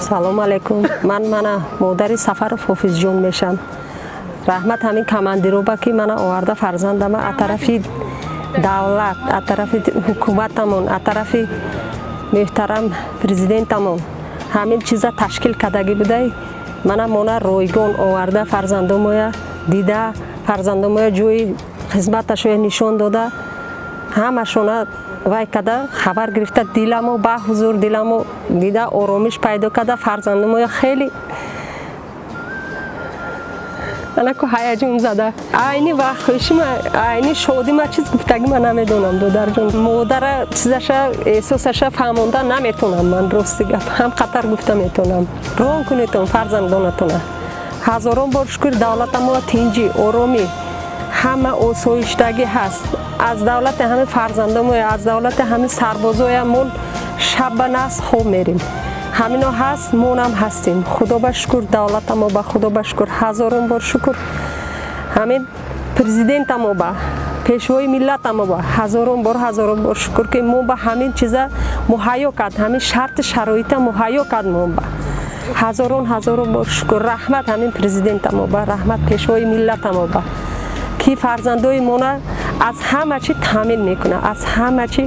Салом алейкум. Ман мана модари Сафаров Ҳофизҷон мешам. Раҳмат ҳамин командироба, ки мана оварда фарзандама, аз тарафи давлат, аз тарафи ҳукуматамон, аз тарафи муҳтарам президентамон ҳамин чиза ташкил кардагӣ будай. Мана мона ройгон оварда, фарзандомоя дида, фарзандомоя ҷои хизматашоя нишон дода, ҳамашона вай када, хабар гирифта, диламо ба ҳузур, диламо дида, оромиш пайдо карда, фарзандомоя хеле анаку ҳаяҷон зада. Айни вақт хушима, айни шодима, чиз гуфтагима намедонам, додарҷон. Модара чизаша, эҳсосаша фаҳмонда наметонам ман, рости гап, ҳам қатар гуфта метонам. Рон кунетон фарзандонатона. Ҳазорон бор шукр, давлатамо тинҷӣ, оромӣ, ҳама осоиштагӣ ҳаст. Аз давлати ҳамин фарзандомоя, аз давлати ҳамин сарбозоямон шаб ба нас хоб мерим. Ҳамино ҳаст, монам ҳастем. Худо ба шукр, давлатамо ба Худо ба шукр, ҳазорон бор шукр, ҳамин президентамо ба, пешвои миллатамо ба ҳазорон бор, ҳазорон бор шукр, ки мо ба ҳамин чиза муҳайё кард, ҳамин шарти шароита муҳайё кард мо ба. Ҳазорон, ҳазорон бор шукр, раҳмат ҳамин президентамо ба, раҳмат пешвои миллатамо ба, ки фарзандои мона аз ҳама чи таъмин мекунад, аз ҳама чи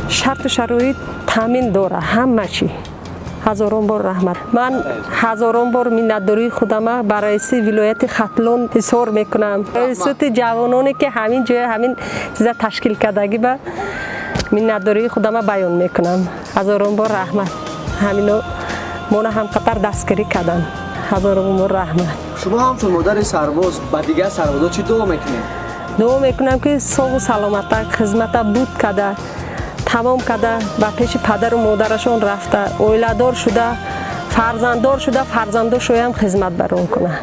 шарту шароит таъмин дора, ҳама чи. Ҳазорон бор раҳмат. Ман ҳазорон бор миннатдории худама ба раиси вилояти Хатлон изҳор мекунам, раисоти ҷавононе, ки ҳамин ҷоя ҳамин чиза ташкил кардагӣ, ба миннатдории худама баён мекунам. Ҳазорон бор раҳмат, ҳамино мона ҳамқатар дастгирӣ карданд. Ҳазорон бор раҳмат. Шумо ҳамчун модари сарбоз ба дигар сарбозо чӣ дуо мекунед? Дуо мекунам, ки соғу саломата хизмата буд када, тамом карда, ба пеши падару модарашон рафта, оиладор шуда, фарзанддор шуда, фарзандошоям хизмат барон кунад.